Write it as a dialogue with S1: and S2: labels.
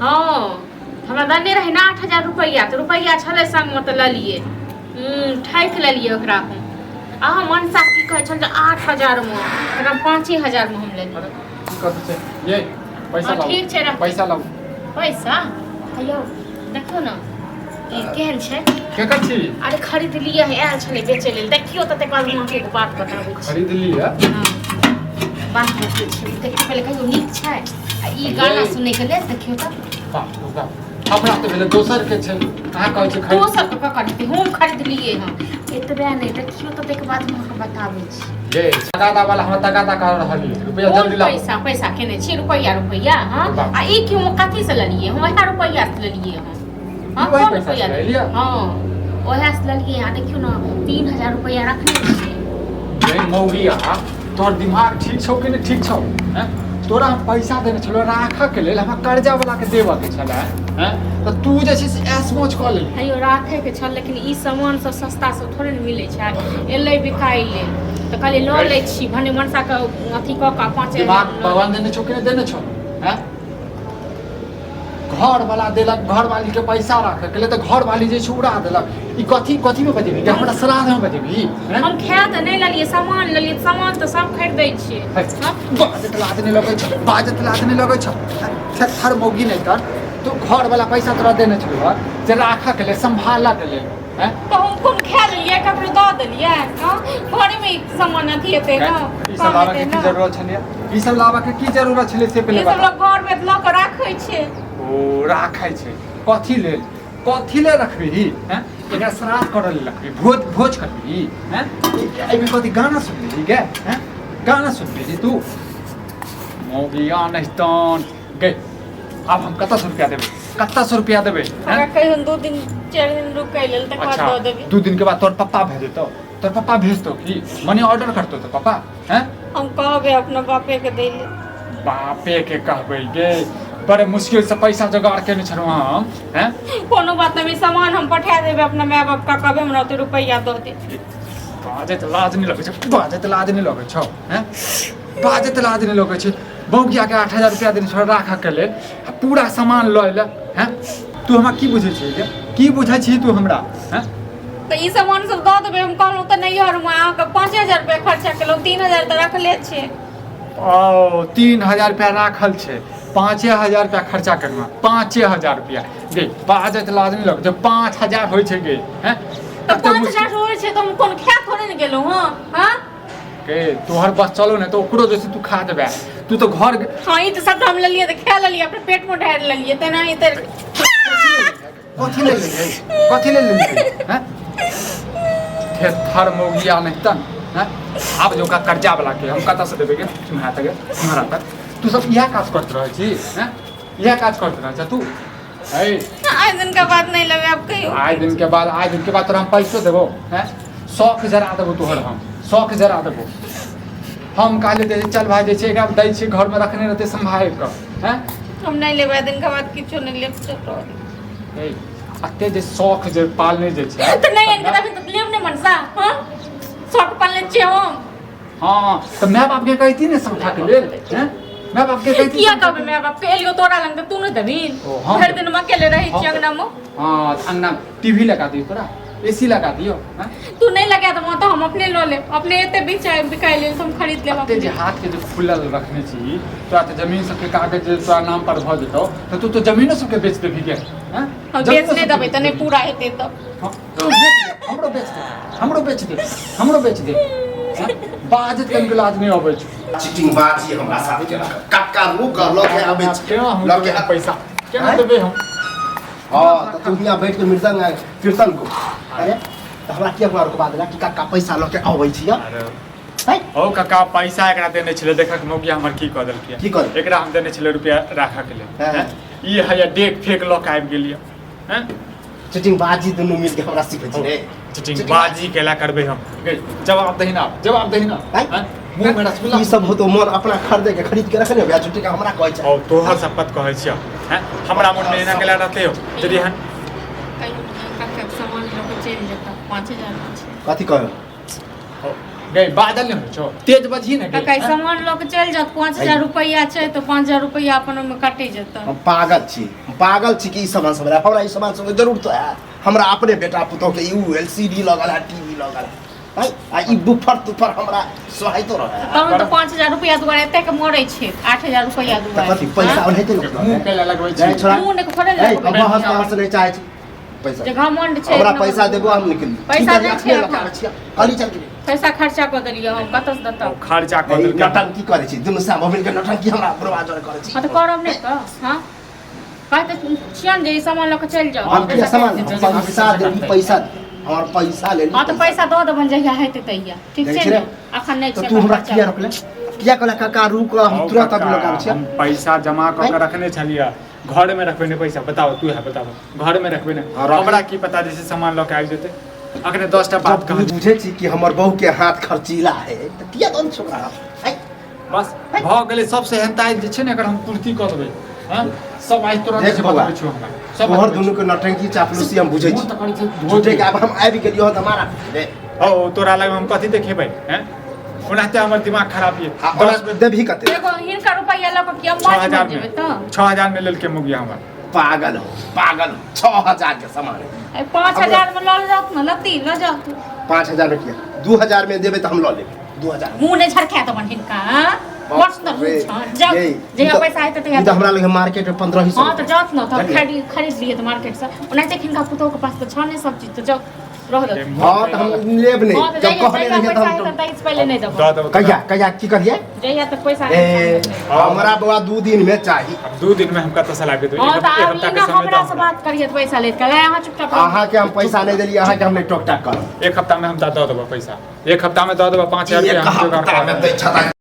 S1: हँ, हमरा देने रहै ने 8000 रुपैआ, तऽ रुपैआ छलै संगमे तऽ लेलियै। ठकि लेलियै ओकरा हम। अहाँ मनसा की कहै छल जे 8000मे, एकरा 5000मे हम लेलियै।
S2: अरे की कहै छै ये? पैसा
S1: हँ,
S2: लाउ।
S1: ठीक छै, रखू।
S2: पैसा लाउ।
S1: पैसा हेयौ, देखियौ ने ई केहन छै।
S2: केकर छी?
S1: अरे खरीदलियै है, आयल छलै बेचै लेल। देखियौ तऽ तकर बाद हम अहाँके एगो बात बताबै छी।
S2: खरीद लिअ।
S1: हँ, बात बतबै छी। देखियौ पहिले, कहियौ नीक छै? आ ई गाना सुनैके लेल देखियौ तऽ।
S2: बाप रे बाप, हमरा तऽ भेलै दोसर के छै, अहाँ कहै छी खरीद।
S1: दोसर के ककर हेतै? हम खरीदलियै हँ। एतबे नहि, देखियौ तऽ ताहिके बाद हम अहाँके बताबै छी।
S2: ये तगादा वाला हमरा तगादा कर रहल है, रुपया
S1: कोन
S2: जल्दी लाओ।
S1: पैसा पैसा केने छी? रुपैआ रुपैआ? हँ।
S2: बाप।
S1: आ ई क्यों, कथी से लेलियै हम? वएह रुपैआ से लेलियै हम। हँ।
S2: वही
S1: कोन
S2: पैसा से
S1: रुपैआ?
S2: लेलियै?
S1: हँ, ओएह से लेलियै। आ देखियौ ने, 3000 रुपैआ रखने छियै।
S2: रे मौगिया, तोहर दिमाग ठीक छौ कि नहि ठीक छौ? हैं, तोरा हम पैसा देने छलौ राखऽ के लेल, हमरा कर्जा वाला के देबऽ के छलै। हैं, तऽ तू जे छै से ऐश मौज कऽ लेली।
S1: हेयौ, राखैके छल, लेकिन ई सामान सब सस्ता सब थोड़े ने मिलै छै। एलै बिकाइ लेल तऽ कहलियै लऽ लै छी, भने मनसाके अथी कऽ कऽ 5000
S2: दिमाग
S1: लऽ।
S2: भगवान देने छौ कि नहि देने छौ? हैं, घर वाला देलक घरवाली के पैसा राखऽ के लेल, तऽ घरवाली जे छै उड़ा देलक। ई कथी कथी में बजेबही? हमरा श्राद्ध में बजेबही? हैं?
S1: हम खाय तऽ नहि लेलियै, सामान लेलियै। सामान तऽ सब खरीदै छियै।
S2: है, बाजत लाज नहि लगै छौ? बाजत लाज नहि लगै छौ? थेथर मौगी। नहि तर तू घर वाला पैसा तोरा देने छलौ जे राखऽ के लेल, सम्भालऽ के लेल। हैं?
S1: तऽ हम कोन खा लेलियै, ककरो दऽ देलियै? हँ, घरेमे ई सामान अथी हेतै ने?
S2: ई सब लाबऽ के की जरूरत छलैए? ई सब लाबऽ के की जरूरत छलै से पहिले
S1: ई सब
S2: बता।
S1: लोग घरमे लऽ कऽ राखै छै।
S2: ओ राखै छै कथी लेल? कथी लेल रखबिही? हैं, एकरा श्राद्ध करऽ लेल रखबिही? भोज भोज करबिही? हैं, एहिमे कथी गाना सुनबिही गे? हैं, गाना सुनबिही तू? मौगिया नहि तन गे। आब हम कतऽसँ रुपया देबै? कतऽसँ रुपया देबै? हैं?
S1: हमरा कहियो 2 दिन 4 दिन रुकै लेल, तकर बाद
S2: अच्छा
S1: दऽ देबै।
S2: 2 दिन के बाद तोहर पप्पा भेजतौ? तोहर पप्पा भेजतौ की मनी ऑर्डर करतौ तो पप्पा? हैं?
S1: हम कहबै अपना बापे के दै लेल।
S2: बापे के कहबै गे? बड़े मुश्किल से पैसा जोगाड़ केने छलहुँ हम। हैं?
S1: कोनो बात नहीं, सामान हम पठा देबै अपना माय बाप का, कहबै हमरा ओते रुपैआ दऽ दे।
S2: बाजैत लाज नहि लगै छौ? बाजैत लाज नहि लगै छौ? हैं, बाजैत लाज नहि लगै छै? बौकिया के 8000 रुपया देने छौ राखऽ के लेल आ पूरा सामान लऽ अयलै। हैं, तू हमरा की बुझै छिही गे? की बुझै छिही तू हमरा? हैं?
S1: तऽ ई सामान सब दऽ देबै हम। कहलहुँ तऽ नैहरमे अहाँके 5000 रुपया खर्चा केलहुँ, 3000 तऽ रखले छै।
S2: ओ 3000 रुपया राखल छै, 5000 रुपया खर्चा करना, 5000 रुपया गे। बाजैत लाज नहि लगै छै? 5000 होइ छै गे? हैं?
S1: तऽ
S2: कते
S1: पाँच
S2: मुश्किल
S1: हजार होइ छै तऽ हम कोन खाय थोड़े ने गेलहुँ? हँ हँ।
S2: गे, तोहर बस चलो ने तऽ ओकरो जे छै तू खा देबै। तू तऽ घर
S1: हँ, ई तऽ सबटा हम लेलियै तऽ खा लेलियै, अपने पेटमे ढारि लेलियै, तेना ही तऽ।
S2: कथी ले लेलियै? कथी ले लेलियै? हैं, थेथर मौगिया नहि तन। हैं, आब जो ओकरा कर्जा वाला के हम कतऽ से देबै गे? तुम्हारा तक, तुम्हारा तक। तू सब इएह काज करैत रहै छी? हैं, इएह काज करैत रहै छ तू? है।
S1: आइ दिन के बाद नहीं लेबै आब कहियो।
S2: आइ दिन के बाद, आइ दिन के बाद तोरा हम पैसो देबो? हैं, शौक जरा देबो तोहर हम, शौक जरा देबो हम। कहले जे चल भाई, जे छै एकरा दै छियै, घरमे रखने रहतै सम्भालि कऽ। हैं?
S1: हम नहीं लेबै, आइ दिन के बाद किछो नहीं लेब, चलो।
S2: ए, अते जे शौक जे पालने जे छै।
S1: तऽ नहि आनि के देबही तऽ लेब नहि मनसा? हँ, शौक पालने छियै हम।
S2: हाँ, तऽ माय बाप के कहती ने समझा के लेल? हैं, माय बाप के कहती?
S1: किया कहबै माय बाप के? एलियो तोरा लग तऽ तू नहि देबही?
S2: ओ, हम
S1: भरि दिन हम अकेले रहै छियै
S2: हम-
S1: अंगना मे।
S2: हाँ, तऽ अंगना टीवी लगा दियौ तोरा, एसी लगा दियौ? हैं?
S1: तू नहीं लगा देबो तऽ हम अपने लऽ लेब, अपने एते बिचाइ बिकाइ लेल तऽ हम खरीद लेब।
S2: अते जे
S1: अपने।
S2: हाथ के जे खुलल रखने छी तोरा, तऽ जमीन सबके कागज जे तोरा नाम पर भऽ जेतौ तऽ तू तो जमीनो सबके बेच देबही गे? हैं?
S1: हम
S2: जमीनो
S1: बेच नहि
S2: सबके
S1: देबै तऽ नहि
S2: बेच
S1: पूरा हेतै तऽ।
S2: देबही। हाँ, तो बेच दे, हमरो बेच दे, हमरो बेच दे, हमरो बेच दे। हैं? बाजत कनिको लाज नहि अबै छौ।
S3: चिटिंगबाजी हमरा साथ केलक कक्का, रुक, लऽ के आबै छी।
S2: केना हम
S3: लऽ के
S2: देबै पैसा? केना
S3: आँय?
S2: देबै हम?
S3: हाँ, तऽ तू हियाँ बैठ के मृदंग आ कीर्तन को। अरे तऽ हमरा किया हुआ रुकवा देला कि कक्का पैसा लऽ के अबै छी?
S2: अरे
S3: हैं?
S2: हौ काका, पैसा एकरा देने छलै, देखक मौगिया हमर की कऽ देलकै।
S3: की कऽ देलकै?
S2: एकरा हम देने छलै रुपया राखऽ के लेल।
S3: हाँ।
S2: हैं? ई हैया डेक फेक लऽ के आबि गेलियै। हैं?
S3: चिटिंगबाजी दुनू मिल के हमरा सिखै छी रे।
S2: चिटिंगबाजी केला करबै हम गे? जवाब दही ना, जवाब दही ना।
S3: हैं?
S2: हैं? मुँह में रसगुल्ला
S3: ई सब होतो मन अपना खरीदे के, खरीद के रखने होबे, झूठे के हमरा कहै छै।
S2: औ तोहर शपथ कहै छियौ। हैं, हमरा मन में एना केला रहते हो यदि एहन
S1: कहियो काका के सामान लऽ के चलि जेता, 5000 छै।
S3: कथी कहै?
S2: हौ, गई बादल नहि होइ छौ तेज बजही ने
S1: काका ई सामान लऽ के चलि जात 5000 रुपैआ छै तऽ 5000 रुपैआ अपन ओहिमे कटि जेतै।
S3: हम पागल छी, हम पागल छी कि ई सामान सब लए? हमरा ई सामान सबके जरूरत है? हमरा अपने बेटा पुतोह के यू एल सी डी लगल है, टीवी लगल है, हैं? आ ई बुफर तुफर हमरा सोहाइतो रहे है।
S1: तहन तऽ 5000 रुपैआ दुआरे एतेक मरै छै, 8000 रुपैआ
S3: तऽ
S1: दुआरे।
S3: कथी पैसा ओनाहिते लोक
S2: मुँह कैला लगबै
S3: जाय
S2: छी?
S3: छोड़ा।
S1: मुँह नहि खोलै
S3: ए,
S1: लगबै
S3: हम
S1: छी।
S3: बहस तहस नहि चाहै छी। पैसा
S1: जे घमंड छै
S3: हमरा
S1: एक
S3: पैसा
S1: नंबर।
S3: देबो हम निकलि
S1: पैसा नहि छै
S3: लगा
S1: एखन।
S3: छियै कहली चल गेली।
S1: पैसा खर्चा कऽ देलियै हम, कतऽसँ देतौ?
S2: खर्चा कऽ
S3: ए,
S2: देलकै।
S3: नौटंकी करै छी दुनू साम मिलके, नौटंकी हमरा बुढ़वा जरे करै छी।
S1: हँ तऽ करब नहि तऽ? हँ, कहै तऽ छियनि जे ई सामान लऽ कऽ चलि जाउ।
S3: हम किया सामान?
S2: पैसा
S3: पैसा देली, पैसा दे, हमर पैसा लेली।
S1: हँ तऽ पैसा दऽ देबनि जहिया हेतै तहिया, ठीक
S3: देखै
S1: छै
S3: छी
S1: ने?
S3: रे?
S1: अखन नहि
S3: तऽ
S1: छै
S3: तू हमरा
S1: खर्चा।
S3: किया रोकले? किया कहला काका रुक, हम
S2: हौ
S3: तुरंत
S2: काका,
S3: अभी लगाबै छियै।
S2: हम पैसा जमा कऽ के रखने छलियै घर में, रखबे ने पैसा? बताओ तू है, बताओ, घर में रखबे ने?
S3: हाँ, रख।
S2: हमरा की पता जे छै सामान लऽ के आबि जेतै अखने 10टा बात
S3: जब
S2: कहल।
S3: बुझै छी कि हमर बहू के हाथ खर्चीला है तऽ किया दन छोकरा हाथ? ऐ,
S2: बस भऽ गेलै। सबसे हेनताइ जे छै ने, एकर हम पूर्ति कऽ देबै। हँ, सब आइ तोरा
S3: देख
S2: जे
S3: बौआ,
S2: बतबै छौ हमरा सब
S3: तोहर
S2: बतबै
S3: दुनू
S2: छौ।
S3: के नौटंकी चापलूसी हम बुझै
S2: मोन
S3: छी।
S2: तऽ करै छै धो
S3: झूठे
S2: दियै।
S3: के आब हम आबि गेलियो हँ तऽ मारा रे।
S2: हौ, तोरा लग हम कथी देखेबै? हैं, ओनाहिते हमर दिमाग खराब ये।
S3: आ ओना देबही कते?
S1: एगो हिनकर रुपैआ लऽ कऽ किया
S2: छओ
S1: मर
S2: हजार
S1: जेबै
S2: में
S1: तऽ?
S2: 6000 में लेलकै मुगिया हमर।
S3: पागल हो, पागल हो। 6000 के सामान है।
S1: 5000 में लऽ जात ने, लत्ती लऽ जात।
S3: 5000 में किया? 2000 में देबै तऽ हम लऽ लेबै 2000।
S1: मुँह नहि झरखा देबनि हिनका, हाँ? बड़ सुन्दर मुँह छनि। जाउ, जहिया पैसा हेतै तहिया।
S3: ई तऽ हमरा लगे मार्केट में 1500।
S1: हँ तऽ जाउत ने तऽ
S3: बुझलियै?
S1: खरीद खरीद लियै तऽ मार्केटसँ। ओनाहिते हिनका पुतोहु के पास तऽ छने सब चीज, तऽ जाउ रह दे।
S3: हँ तऽ हम लेब नहि।
S1: हँ तऽ
S3: जब
S1: जहिया
S3: कहने
S1: जहिया
S3: रहियै
S1: पैसा
S3: तऽ
S1: हेतै
S3: हम
S1: ताहि पहिले नहि देबो।
S2: दऽ देबो तोरा।
S3: कहिया कहिया की करियै?
S1: जहिया तक पैसा
S3: ए
S1: हेतै तक नहि।
S3: हमरा बौआ 2 दिन में चाही।
S2: अब 2 दिन में हम कतऽ से लाबि देबै?
S1: हँ
S2: एक
S1: तऽ
S2: एक
S1: आब
S2: हफ्ता
S1: ई
S2: के
S1: ने
S2: समय
S1: हमरा
S2: दऽ
S1: से
S2: हमरा।
S1: बात करियै तऽ पैसा लेत कल अहाँ चुपचाप रहू।
S3: अहाँके हम पैसा नहि देलियै, अहाँके हम नहि टोक टाक करब।
S2: एक हफ्ता में हम दऽ देबो पैसा, एक हफ्ता में दऽ देबो 5000
S3: एक
S2: रुपया हम जोगाड़
S3: हफ्ता
S2: कऽ
S3: में दै छता।